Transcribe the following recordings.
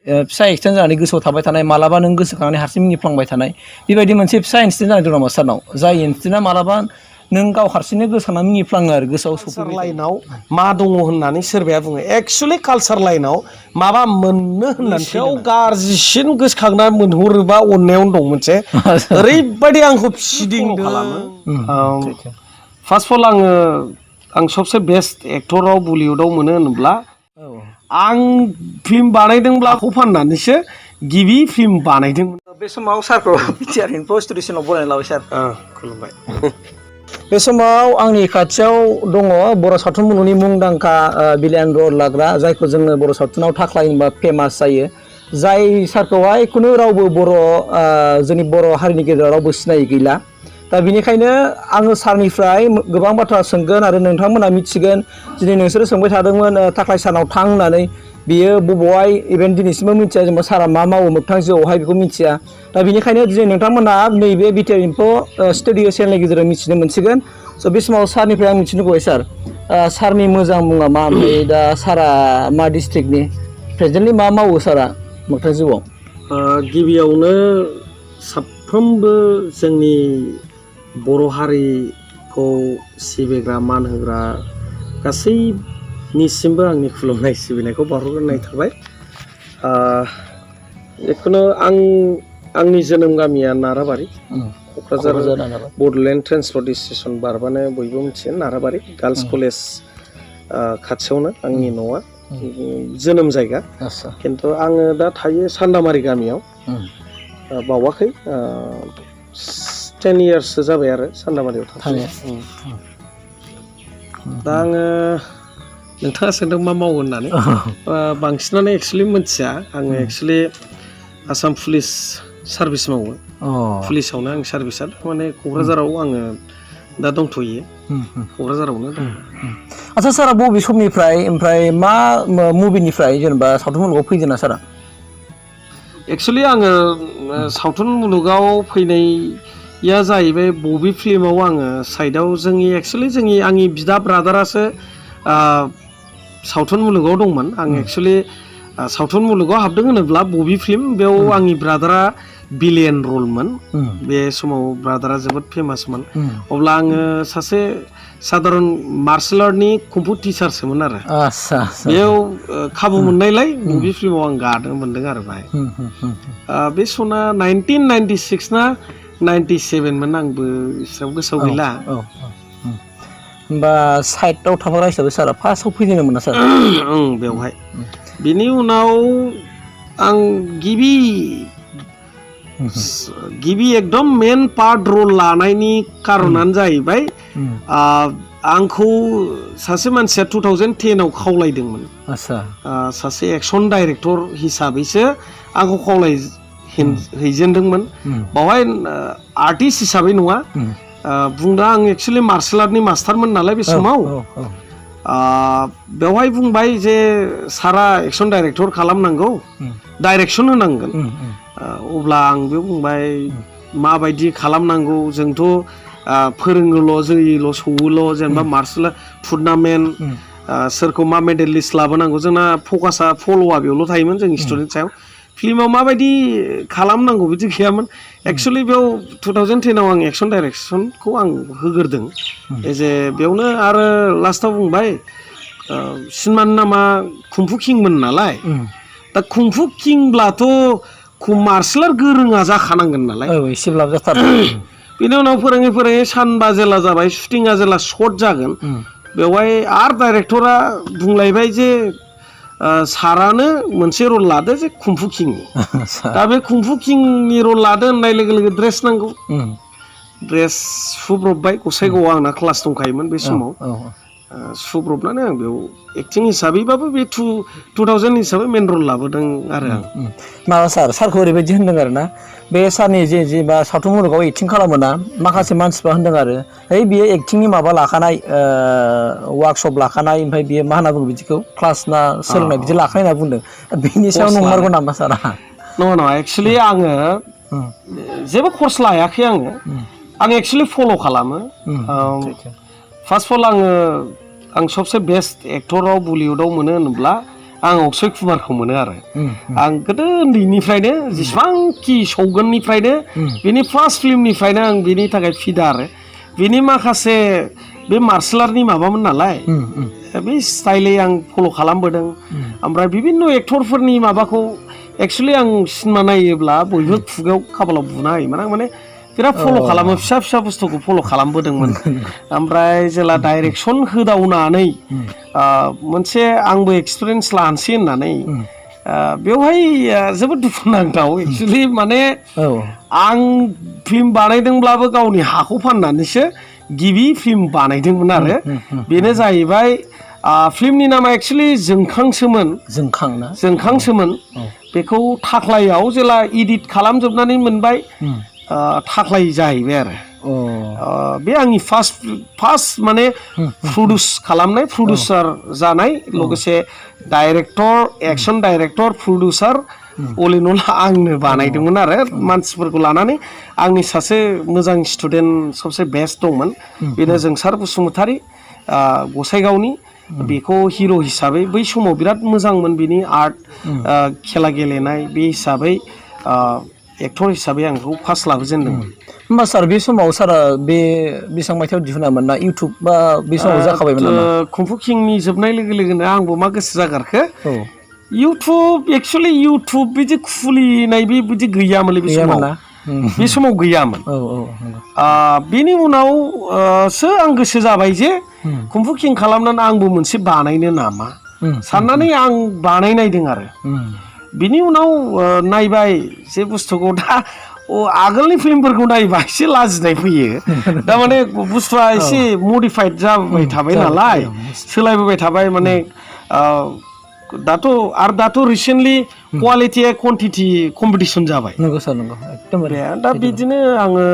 फिसा एक्सिडेन्ट जानानै गोसोआव थाबाय थानाय मालाबा नों गोसोखांनानै हारसिं मिनिफ्लांबाय थानाय बेबायदि मोनसे फिसा इन्सिडेन्ट जानाय दं नामा सारनाव जाय इन्सिडेन्टआ मालाबा नों गाव हारसिंनो गोसोखांनानै मिनिफ्लाङो आरो गोसोआव कालसार लाइनाव मा दङ होननानै सोरबाया बुङो एक्चुअलि कालसार लाइनाव माबा मोननो होननानैसो गाज्रिसिन गोसोखांना मोनहरोबा अननायावनो दं मोनसे ओरैबायदि आंखौ फिसिदों फार्स्ट अफ अल आं सबसे बेस्ट एक्टराव बलिउडआव मोनो होनोब्ला आं फिल्म बानायदोंब्ला आखौ फाननानैसो गिबि फिल्म बानायदोंमोन बे समाव सारखौ पिटिआर इनफो स्टुडिय'आव बरायना लाबाय सार खुलुमबाय बे समाव आंनि खाथियाव दङ बर' सावथुन मुलुगनि मुंदांखा बिलियन रल लाग्रा जायखौ जोङो बर' सावथुनाव थाख्लाय होनबा फेमास जायो जाय सारखौहाय खुनु रावबो बर' जोंनि बर' हारिनि गेजेराव रावबो सिनायि गैला दा बेनिखायनो आङो सारनिफ्राय गोबां बाथ्रा सोंगोन आरो नोंथांमोना मिथिगोन दिनै नोंसोरो सोंबाय थादोंमोन थाख्लाय सारनाव थां होननानै बियो बबेयावहाय इभेन दिनैसिमबो मिथिया जेनेबा सारा मा मावो मोगथां जिउआवहाय बेखौ मिथिया दा बेनिखायनो दिनै नोंथांमोना नैबे बिटिआर इनफो स्टुडिअ चेनेलनि गेजेरजों मिथिनो मोनसिगोन स' बे समाव सारनिफ्राय आं मिथिनो लुबैयो सारनि मोजां मुङा मा ओमफ्राय दा सारा मा डिस्ट्रिक्टनि प्रेजेन्टलि मा मावो सारा मोगथां जिउआव गिबियावनो साफ्रोमबो जोंनि बर' हारिखौ सिबिग्रा मान होग्रा गासैनिसिमबो आंनि खुलुमनाय सिबिनायखौ बावहरग्रोनाय थाबाय जिखुनु आंनि जोनोम गामिया नाराबारि क'क्राझार बड'लेण्ड ट्रेन्सपर्ट स्टेसन बारबानो बयबो मिथियो नाराबारि गार्लस कलेज खाथियावनो आंनि न'आ जोनोम जायगा खिन्थु आङो दा थायो सान्दामारि गामियाव बावाखै 10 इयार्ससो जाबाय आरो सान्दामारियाव थानाया दा आङो नोंथाङा सोंदों मा मावो होननानै बांसिनानो एक्सुवेलि मिथिया आङो एक्सुवेलि आसाम पुलिस सार्भिस मावो पुलिसावनो आं सार्भिसआ माने क'क्राझाराव आङो दा दंथ'यो क'क्राझारावनो दं आচ্ছা सारा बबे समनिफ्राय ओमफ्राय मा मुभिनिफ्राय जेनेबा सावथुन मुलुगाव फैदोंना सारा एक्सुवेलि आङो सावथुन मुलुगाव फैनाया जाहैबाय बबे फिल्माव आङो साइडआव एक्सुवेलि आंनि बिदा ब्रादारासो सावथुन मुलुगाव दंमोन आं एक्सुवेलि सावथुन मुलुगाव हाबदों होनोब्ला बबे फिल्म बेयाव आंनि ब्रादारा बिलियन रलमोन बे समाव ब्रादारा जोबोद फेमासमोन अब्ला आङो सासे साधारन मार्शेल आर्टनि कुम्फु टिचारसोमोन आरो बेयाव खाबु मोननायलाय बबे फिल्माव आं गानो मोनदों आरो बाहाय बे सना 1996 ना 97 मोन आंबो एसेबां गोसोआव गैला होमबा साइडआव थाफाग्रा हिसाबै सारा फार्स्टआव फैजेनो मोना सार बेवहाय बिनि उनाव आं गिबि एकदम मेन पार्ट रल लानायनि कारनानो जाहैबाय आंखौ सासे मानसिया 2010 आव खावलायदोंमोन सासे एक्सन डाइरेक्टर हिसाबैसो आंखौ खावलायहैजेनदोंमोन बावहाय आर्टिस्ट हिसाबै नङा बुंदा आं एक्चुअली मार्शेल आर्टनि मास्टारमोन नालाय बे समाव बेवहाय बुंबाय जे सारा एक्सन डाइरेक्टर खालामनांगौ डाइरेक्सन होनांगोन अब्ला आं बेयाव बुंबाय माबायदि खालामनांगौ जोंथ' फोरोङोल' जोयोल' सौवोल' जेनेबा मार्शेल टुर्नामेन्ट सोरखौ मा मेडेलिस्ट लाबोनांगौ जोंना फकासा फल'आ बेयावल' थायोमोन जोंनि स्टुडेन्ट सायाव फिल्माव माबायदि खालामनांगौ बिदि गैयामोन एक्सुवेलि बेयाव 2010 आव आं एक्सन डाइरेक्सनखौ आं होग्रोदों जे बेयावनो आरो लास्टाव बुंबाय सिनेमानि नामा कुम्फु किंमोन नालाय दा कुम्फु किंब्लाथ' मार्शेल आर्ट गोरोङा जाखानांगोन नालाय एसेब्लाबो जाथारो बेनि उनाव फोरोङै सानबा जेला जाबाय शुटिंआ जेला सर्ट जागोन बेवहाय आरो डाइरेक्टरा बुंलायबाय जे सारानो मोनसे रल लादो जे कुम्फु किंनि दा बे कुम्फु किंनि रल लादो होननाय लोगो लोगो ड्रेस नांगौ ड्रेस सुब्रबबाय गसाइगावआव आंना क्लास दंखायोमोन बे समाव सुब्रबनानै आं बेयाव एक्टिं हिसाबैबाबो बे 2000 हिसाबै मेन रल लाबोदों आरो आं माबा सारखौ ओरैबायदि होनदों आरो ना बे सारनि जेनेबा सावथुन मुलुगाव एक्टिं खालामोना माखासे मानसिफ्रा होनदों आरो है बियो एक्टिंनि माबा लाखानाय वार्कशप लाखानाय ओमफ्राय बियो मा होनना बुङो बिदिखौ क्लास ना सोलोंनाय बिदि लाखानाय होनना बुंदों बेनि सायाव नंमारगौ नामा सारा नङा एक्सुवेलि आङो जेबो कर्स लायाखै आं एक्सुवेलि फल' खालामो फार्स्ट अफ अल आं सबसे बेस्ट एक्टराव बलिउडआव मोनो होनोब्ला आं अक्षय कुमारखौ मोनो आरो आं गोदो उन्दैनिफ्रायनो जेसेबांखि सौगोननिफ्रायनो बिनि फार्स्ट फिल्मनिफ्रायनो आं बिनि थाखाय फिदा आरो बिनि माखासे बे मार्शेल आर्टनि माबामोन नालाय बे स्टाइलै आं फल' खालामबोदों ओमफ्राय बिभिन्न एक्टरफोरनि माबाखौ एक्सुवेलि आं सिनेमा नायोब्ला बयबो खुगायाव खाफालाव बुना होयोमोन आं माने बिराद फल' खालामो फिसा फिसा बुस्थुखौ फल' खालामबोदोंमोन ओमफ्राय जेला डाइरेक्सन होदावनानै मोनसे आंबो एक्सपिरियेन्स लानोसै होननानै बेवहाय जोबोद दुखुनांथाव एक्सुवेलि माने आं फिल्म बानायदोंब्लाबो गावनि हाखौ फाननानैसो गिबि फिल्म बानायदोंमोन आरो बेनो जाहैबाय फिल्मनि नामा एक्सुवेलि जोंखांसोमोन बेखौ थाख्लायाव जेला इडिट खालामजोबनानै मोनबाय थाख्लाय जाहैबाय आरो बे आंनि फार्स्ट माने प्रडिउसार जानाय लोगोसे डाइरेक्टर एक्सन डाइरेक्टर प्रडिउसार अल इन अल आंनो बानायदोंमोन आरो मानसिफोरखौ लानानै आंनि सासे मोजां स्टुडेन्ट सबसे बेस्ट दंमोन बेनो जोंसार बसुमतारी गसाइगावनि बेखौ हिर' हिसाबै बै समाव बिराद मोजांमोन बिनि आर्ट खेला गेलेनाय बे हिसाबै एक्टर हिसाबै आं बेखौ फार्स्ट लाबोजेनदोंमोन होमबा सार बे समाव सारा बेसेबां मायथाइयाव दिहुनामोन ना इउटुब बा बे समाव जाखाबायमोन नामा कुम्फु किंनि जोबनाय लोगो लोगोनो आंबो मा गोसो जागारखो इउटुब एक्सुवेलि इउटुब बिदि खुलिनाय बिदि गैयामोनलै बे समाव गैयामोन बेनि उनावसो आं गोसो जाबाय जे कुम्फु किं खालामनानै आंबो मोनसे बानायनो नामा साननानै आं बानायनायदों आरो बिनि उनाव नायबाय जे बुस्थुखौ दा आगोलनि फिल्मफोरखौ नायबा एसे लाजिनाय फैयो दा माने बुस्थुआ एसे मडिफाइड जाबाय थाबाय नालाय सोलायबोबाय थाबाय माने दाथ' रिसेन्टलि क्वालिटि क्वान्टिटि कम्पिटिसन जाबाय नंगौ सार नंगौ एकदमबारे दा बिदिनो आङो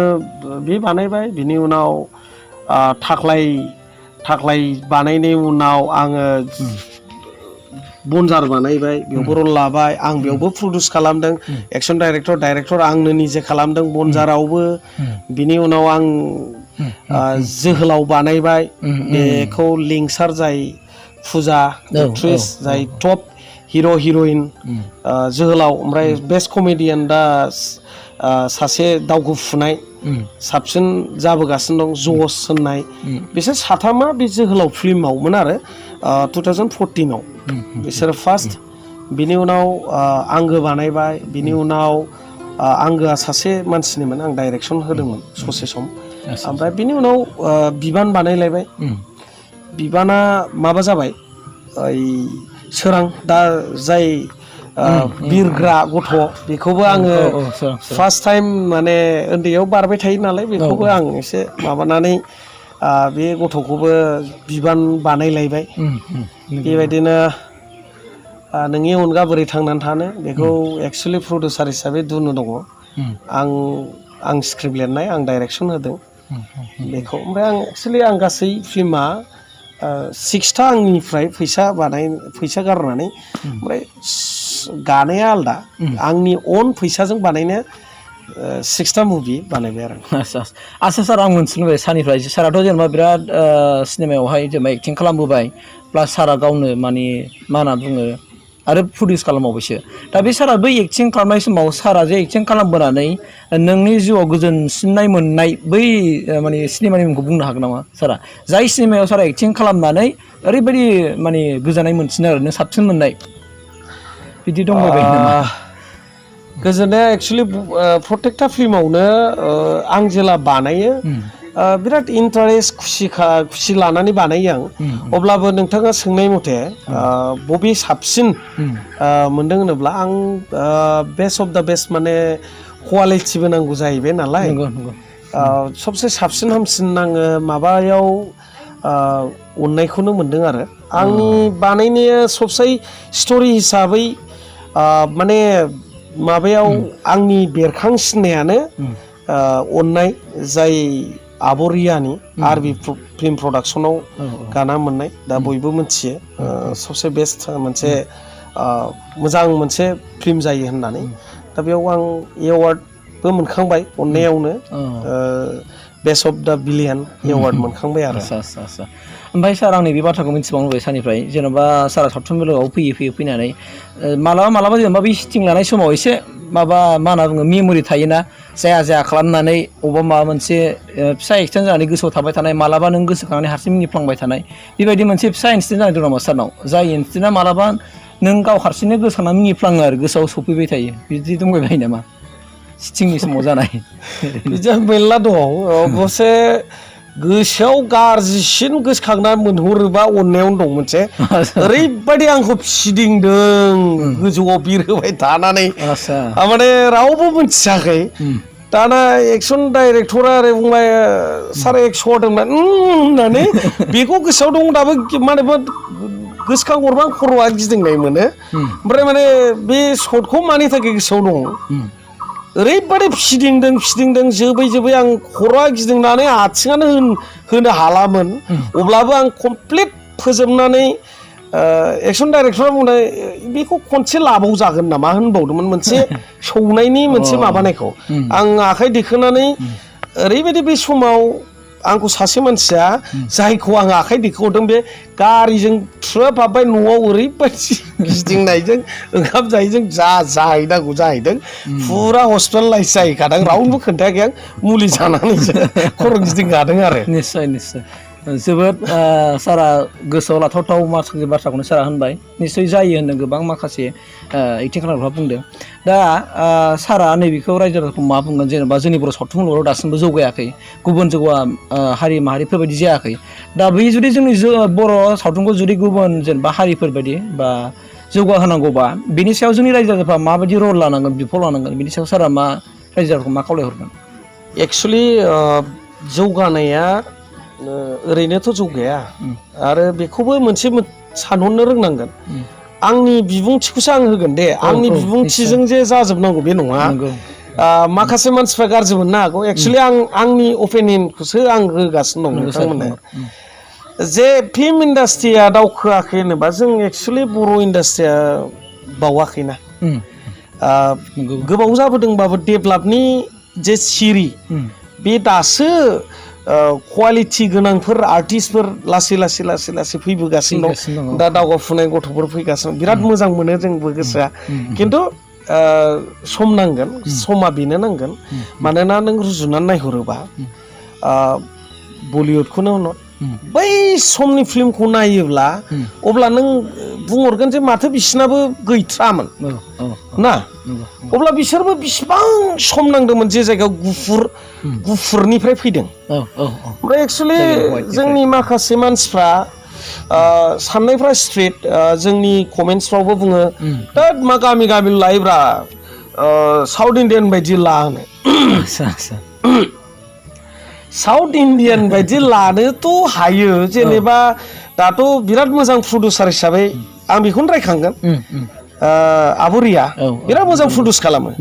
बे बानायबाय बिनि उनाव थाख्लाय बानायनायनि उनाव आङो बनजार बानायबाय बेयावबो रल लाबाय आं बेयावबो प्रडिउस खालामदों एक्सन डाइरेक्टर आंनो निजे खालामदों बनजारावबो बिनि उनाव आं जोहोलाव बानायबाय बेखौ लिंसार जाय फुजा एक्ट्रेस जाय टप हिर' हिर'इन जोहोलाव ओमफ्राय बेस्ट कमेडियान दा सासे दावगोफुनाय साबसिन जाबोगासिनो दं जस होननाय बिसोर साथामा बे जोहोलाव फिल्मावमोन आरो 2014आव बिसोरो फार्स्ट बिनि उनाव आंगो बानायबाय बिनि उनाव आंगोआ सासे मानसिनिमोन आं डाइरेक्सन होदोंमोन ससे सम ओमफ्राय बिनि उनाव बिबान बानायलायबाय बिबाना माबा जाबाय सोरां दा जाय बिरग्रा गथ' बेखौबो आङो फार्स्ट टाइम माने उन्दैयाव बारबाय थायो नालाय बेखौबो आं एसे माबानानै बे गथ'खौबो बिबान बानायलायबाय बेबायदिनो नोंनि अनगा बोरै थांनानै थानो बेखौ एक्सुवेलि प्रडिउसार हिसाबै दुनु दङ आं स्क्रिप्ट लिरनाय आं डाइरेक्सन होदों बेखौ ओमफ्राय आं एक्सुवेलि आं गासै फिल्मा 6था आंनिफ्राय फैसा गारनानै ओमफ्राय गानाया आलदा आंनि अन फैसाजों बानायनो 6था मुभि बानायबाय आरो आच्छा सार आं मोनथिनो लुबैयो सारनिफ्राय साराथ' जेनेबा बिराद सिनेमायावहाय जेनेबा एक्टिं खालामबोबाय प्लास सारा गावनो माने मा होनना बुङो आरो प्रडिउस खालामबावबायसो दा बे सारा बै एक्टिं खालामनाय समाव सारा जे एक्टिं खालामबोनानै नोंनि जिउआव गोजोनसिननाय मोननाय बै माने सिनेमानि मुंखौ बुंनो हागोन नामा सारा जाय सिनेमायाव सारा एक्टिं खालामनानै ओरैबायदि माने गोजोननाय मोनसिनो आरो नों साबसिन मोननाय बिदि दंबाय नामा गोजोननाया एक्सुवेलि प्रत्येकथा फिल्मावनो आं जेला बानायो बिराद इन्टारेस्ट खुसि लानानै बानायो आं अब्लाबो नोंथाङा सोंनाय मथे बबे साबसिन मोनदों होनोब्ला आं बेस्ट अफ दा बेस्ट माने कुवालिटिबो नांगौ जाहैबाय नालाय सबसे साबसिन हामसिन आङो माबायाव अननायखौनो मोनदों आरो आंनि बानायनाया सबसे स्ट'रि हिसाबै माने माबायाव आंनि बेरखांसिननायानो अननाय जाय आबरियानि आरबि फिल्म प्रडाक्सनाव गाना मोननाय दा बयबो मिथियो सबसे बेस्ट मोनसे मोजां मोनसे फिल्म जायो होननानै दा बेयाव आं एवार्डबो मोनखांबाय अननायावनो best of the billion award मोनखांबाय आरो ओमफ्राय सार आं नैबे बाथ्राखौ मिथिबावनो लुबैयो सारनिफ्राय जेनेबा सारा सावथुन मुलुगाव फैनानै मालाबा जेनेबा बे सिटिं लानाय समाव एसे माबा मा होनना बुङो मेम'रि थायोना जाया खालामनानै अबेबा माबा मोनसे फिसा एक्सिडेन्ट जानानै गोसोआव थाबाय थानाय मालाबा नों गोसोखांनानै हारसिं मिनिफ्लांबाय थानाय बेबायदि मोनसे फिसा इन्सिडेन्ट जानाय दं नामा सारनाव जाय इन्सिडेन्टआ मालाबा नों गाव हारसिंनो गोसोखांनानै मिनिफ्लाङो आरो गोसोआव सफैबाय थायो बिदि दंबाय नामा सिटिंनि समाव जानाय बिदिया मेरला दं अबसे गोसोआव गाज्रिसिन गोसोखांनानै मोनहरोबा अननायावनो दं मोनसे ओरैबायदि आंखौ फिदिंदों गोजौआव बिरहोबाय थानानै माने रावबो मिथियाखै दाना एक्सन डाइरेक्टरा आरो बुंबाय सार एक्स होदोंमोन होननानै बेखौ गोसोआव दं दाबो माने गोसोखांहरबा आं खर'आ गिदिंनाय मोनो ओमफ्राय माने बे शटखौ मानि थाखाय गोसोआव दं ओरैबायदि फिदिंदों जोबै आं खर'आ गिदिंनानै आथिङानो होनो हालामोन अब्लाबो आं कमप्लिट फोजोबनानै एक्सन डाइरेक्टरा बुंनाय बेखौ खनसे लाबावजागोन नामा होनबावदोंमोन मोनसे सौनायनि मोनसे माबानायखौ आं आखाइ दिखोनानै ओरैबायदि बे समाव आंखौ सासे मानसिया जायखौ आं आखाइ दिखोहरदों बे गारिजों ट्रोप हाबबाय न'आव ओरैबायदि गिदिंनायजों ओंखाम जायैजों जाहैनांगौ जाहैदों फुरा हस्पिटालाइज जाहैखादों रावनोबो खोन्थायाखै आं मुलि जानानैसो खर' गिदिंगादों आरो निस्सय जोबोद सारा गोसोआव लाथावथाव माखासे बाथ्राखौनो सारा होनबाय निस्सय जायो होननो गोबां माखासे एक्टिं खालामग्राफ्रा बुंदों दा सारा नैबेखौ रायजो राजाखौ मा बुंगोन जेनेबा जोंनि बर' सावथुन मुलुगाव दासिमबो जौगायाखै गुबुन हारि माहारिफोरबायदि जायाखै दा बै जुदि जोंनि बर' सावथुनखौ जुदि गुबुन जेनेबा हारिफोरबायदि बा जौगाहोनांगौबा बेनि सायाव जोंनि रायजो राजाफ्रा माबायदि रल लानांगोन बिफाव लानांगोन बेनि सायाव सारा मा रायजो राजाखौ मा खावलायहरगोन एक्सुवेलि जौगानाया ओरैनोथ' जौगाया आरो बेखौबो मोनसे सानहरनो रोंनांगोन आंनि बिबुंथिखौसो आं होगोन दे आंनि बिबुंथिजों जे जाजोबनांगौ बे नङा माखासे मानसिफ्रा गाज्रि मोननो हागौ एक्सुवेलि आंनि अपिनियनखौसो आं होगासिनो दं नोंथांमोननो जे फिल्म इन्डास्ट्रिया दावखोआखै होनोबा जों एक्सुवेलि बर' इन्डास्ट्रिया बावाखैना गोबाव जाबोदोंबाबो डेभेलपनि जे सिरि बे दासो क्वालिटि गोनांफोर आर्टिस्टफोर लासै फैबोगासिनो दं दा दावगाफुनाय गथ'फोर फैगासिनो बिराद मोजां मोनो जोंबो गोसोआ खिन्थु सम नांगोन समा बेनो नांगोन मानोना नों रुजुनानै नायहरोबा बलिउडखौनो होन बै समनि फिल्मखौ नायोब्ला अब्ला नों बुंहरगोन जे माथो बिसिनाबो गैथ्रामोन ना अब्ला बिसोरबो बिसिबां सम नांदोंमोन जे जायगायाव गुफुरनिफ्राय फैदों ओमफ्राय एक्सुवेलि जोंनि माखासे मानसिफ्रा साननायफ्रा स्ट्रेट जोंनि कमेन्टसफ्रावबो बुङो दा मा गामि लायोब्रा साउथ इण्डियान बायदि ला होनो साउथ इण्डियान बायदि लानोथ' हायो जेनेबा दाथ' बिराद मोजां प्रडिउसार हिसाबै आं बेखौनो रायखांगोन आबुरिया बिराद मोजां प्रडिउस खालामो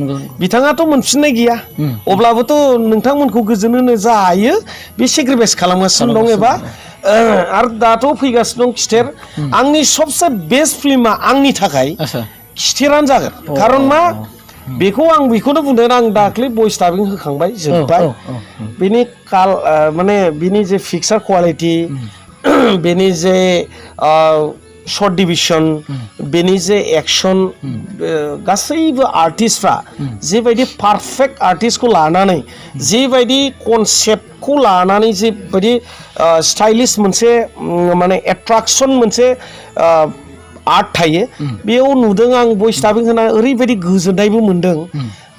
बिथाङाथ' मोनफिननाय गैया अब्लाबोथ' नोंथांमोनखौ गोजोन होनो जा हायो बे सेक्रिफाइस खालामगासिनो दं एबा आरो दाथ' फैगासिनो दं खिथेर आंनि सबसे बेस्ट फिल्मा आंनि थाखाय खिथेरानो जागोन खारन मा बेखौ आं बेखौनो बुंदों आं दाख्लै भइस डाबिं होखांबाय जोब्बाय बेनि माने बिनि जे पिक्सार क्वालिटि बेनि जे शर्ट डिभिजन बेनि जे एक्सन गासैबो आर्टिस्टफ्रा जेबायदि पारफेक्ट आर्टिस्टखौ लानानै जेबायदि कनसेप्टखौ लानानै जेबायदि स्टाइलिश मोनसे माने एट्राक्सन मोनसे आर्ट थायो बेयाव नुदों आं भइस डाबिं होना ओरैबायदि गोजोननायबो मोनदों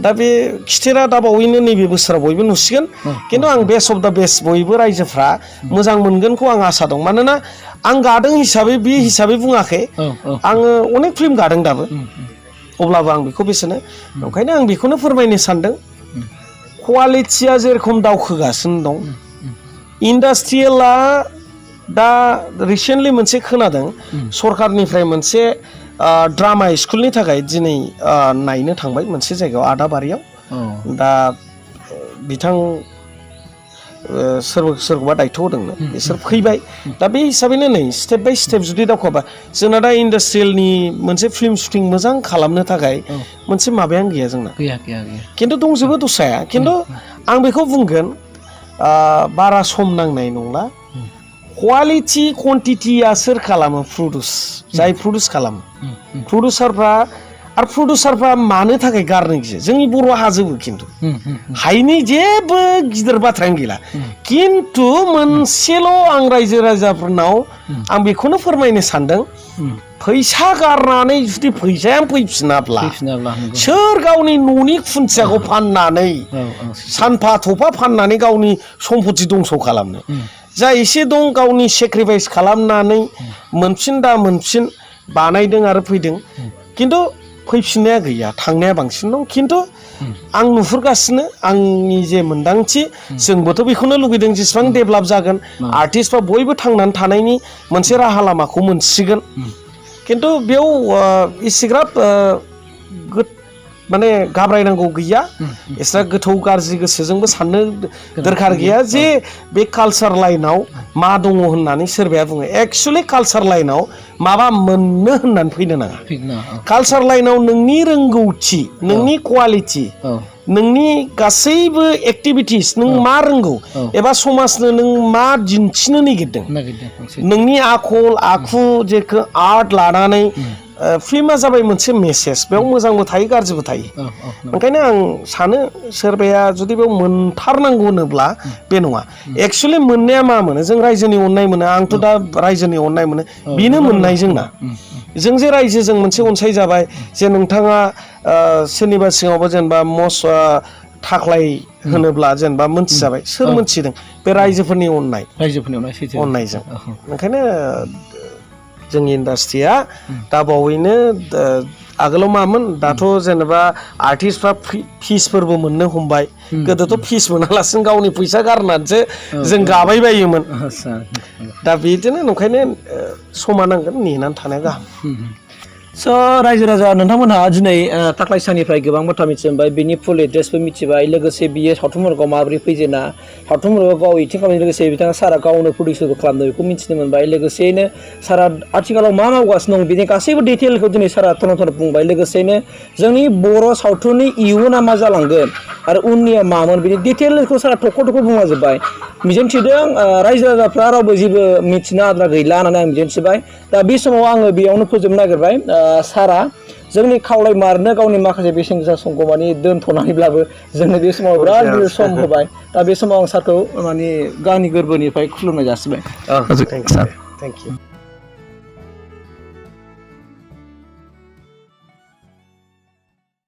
दा बे खिथेरा दा बावैनो नैबे बोसोराव बयबो नुसिगोन खिन्थु आं बेस्ट अफ दा बेस्ट बयबो रायजोफ्रा मोजां मोनगोनखौ आं आसा दं मानोना आं गादों हिसाबै बे हिसाबै बुङाखै आङो अनेक फिल्म गादों दाबो अब्लाबो आं बेखौ बेसेनो ओंखायनो आं बेखौनो फोरमायनो सानदों क्वालिटिया जेरखम दावखोगासिनो दं इन्डास्ट्रियेला दा रिसेन्टलि मोनसे खोनादों सरकारनिफ्राय मोनसे ड्रामा स्कुलनि थाखाय दिनै नायनो थांबाय मोनसे जायगायाव आदाबारियाव दा बिथां सोरखौबा दायथ' होदोंनो बिसोर फैबाय दा बे हिसाबैनो नै स्टेप बाय स्टेप जुदि दावखोबा जोंना दा इन्डास्ट्रियेलनि मोनसे फिल्म शुटिं मोजां खालामनो थाखाय मोनसे माबायानो गैया जोंना खिन्थु दंजोबो दस्राया खिन्थु आं बेखौ बुंगोन बारा सम नांनाय नंला क्वालिटि क्वान्टिटिया सोर खालामो प्रडिउस जाय प्रडिउस खालामो प्रडिउसारफ्रा मानो थाखाय गारनो गियो जोंनि बर' हाजोबो खिन्थु हायनि जेबो गिदिर बाथ्रायानो गैला खिन्थु मोनसेल' आं रायजो राजाफोरनाव आं बेखौनो फोरमायनो सानदों फैसा गारनानै जुदि फैसायानो फैफिनाब्ला सोर गावनि न'नि खुन्थियाखौ फाननानै सानफा थफा फाननानै गावनि सम्पति दंस' खालामनो जा एसे दं गावनि सेक्रिफाइस खालामनानै मोनफिन दा मोनफिन बानायदों आरो फैदों खिन्थु फैफिननाया गैया थांनाया बांसिन दं खिन्थु आं नुहुरगासिनो आंनि जे मोन्दांथि जोंबोथ' बेखौनो लुगैदों जेसेबां डेभेलप जागोन आर्टिस्टफ्रा बयबो थांनानै थानायनि मोनसे राहा लामाखौ मोनसिगोन खिन्थु बेयाव इसिग्राब माने घाबरायनांगौ गैया एसे गोथौ गाज्रि गोसोजोंबो साननो दरखार गैया जे बे कालचार लाइनाव मा दङ होननानै सोरबाया बुङो एक्चुअलि कालचार लाइनाव माबा मोननो होननानै फैनो नाङा कालचार लाइनाव नोंनि रोंगौथि नोंनि क्वालिटि नोंनि गासैबो एक्टिभिटिस नों मा रोंगौ एबा समाजनो नों मा दिन्थिनो नागिरदों नोंनि आखल आखु जेखौ आर्ट लानानै फिल्मा जाबाय मोनसे मेसेज बेयाव मोजांबो थायो गाज्रिबो थायो ओंखायनो आं सानो सोरबाया जुदि बेयाव मोनथारनांगौ होनोब्ला बे नङा एक्चुअलि मोननाया मा मोनो जों रायजोनि अननाय मोनो आंथ' दा रायजोनि अननाय मोनो बेनो मोननाय जोंना जों जे रायजोजों मोनसे अनसायजाबाय जे नोंथाङा सोरनिबा सिङावबो जेनेबा थाख्लाय होनोब्ला जेनेबा मोनथिजाबाय सोर मोनथिदों बे रायजोफोरनि अननायजों ओंखायनो जोंनि इन्डास्ट्रिया दा बावैनो आगोलाव मामोन दाथ' जेनेबा आर्टिस्टफ्रा फिसफोरबो मोननो हमबाय गोदोथ' फिस मोनालासिनो गावनि फैसा गारनानैसो जों गाबाय बायोमोन दा बिदिनो ओंखायनो समा नांगोन नेनानै थानाया गाहाम स' रायजो राजा नोंथांमोनहा दिनै थाख्लाइ साननिफ्राय गोबां बाथ्रा मिथिबाय बिनि फुल एड्रेसबो मिथिबाय लोगोसे बियो सावथुन मुलुगाव माबोरै फैजेना सावथुन मुलुगाव गाव एक्टिं खालामनायजों लोगोसे बिथाङा सारा गावनो प्रडिउसारबो खालामदों बेखौ मिथिनो मोनबाय लोगोसेयैनो सारा आथिखालाव मा मावगासिनो दं बिनि गासैबो डिटेलखौ दिनै सारा थन' बुंबाय लोगोसेयैनो जोंनि बर' सावथुननि इयुना मा जालांगोन आरो उननिया मामोन बिनि डिटेलखौ सारा थख' बुंलाजोब्बाय मिजिंथिदों रायजो राजाफ्रा रावबो जेबो मिथिनो आद्रा गैला होननानै आं मिजिंथिबाय दा बे समाव आङो बेयावनो फोजोबनो नागिरबाय सारा जोंनि खावलायमारनो गावनि माखासे बेसेन गोसा समखौ माने दोनथ'नानैब्लाबो जोंनो बे समाव बिराद गिदिर सम होबाय दा बे समाव आं सारखौ माने गावनि गोरबोनिफ्राय खुलुमनाय जासिबाय थेंक इउ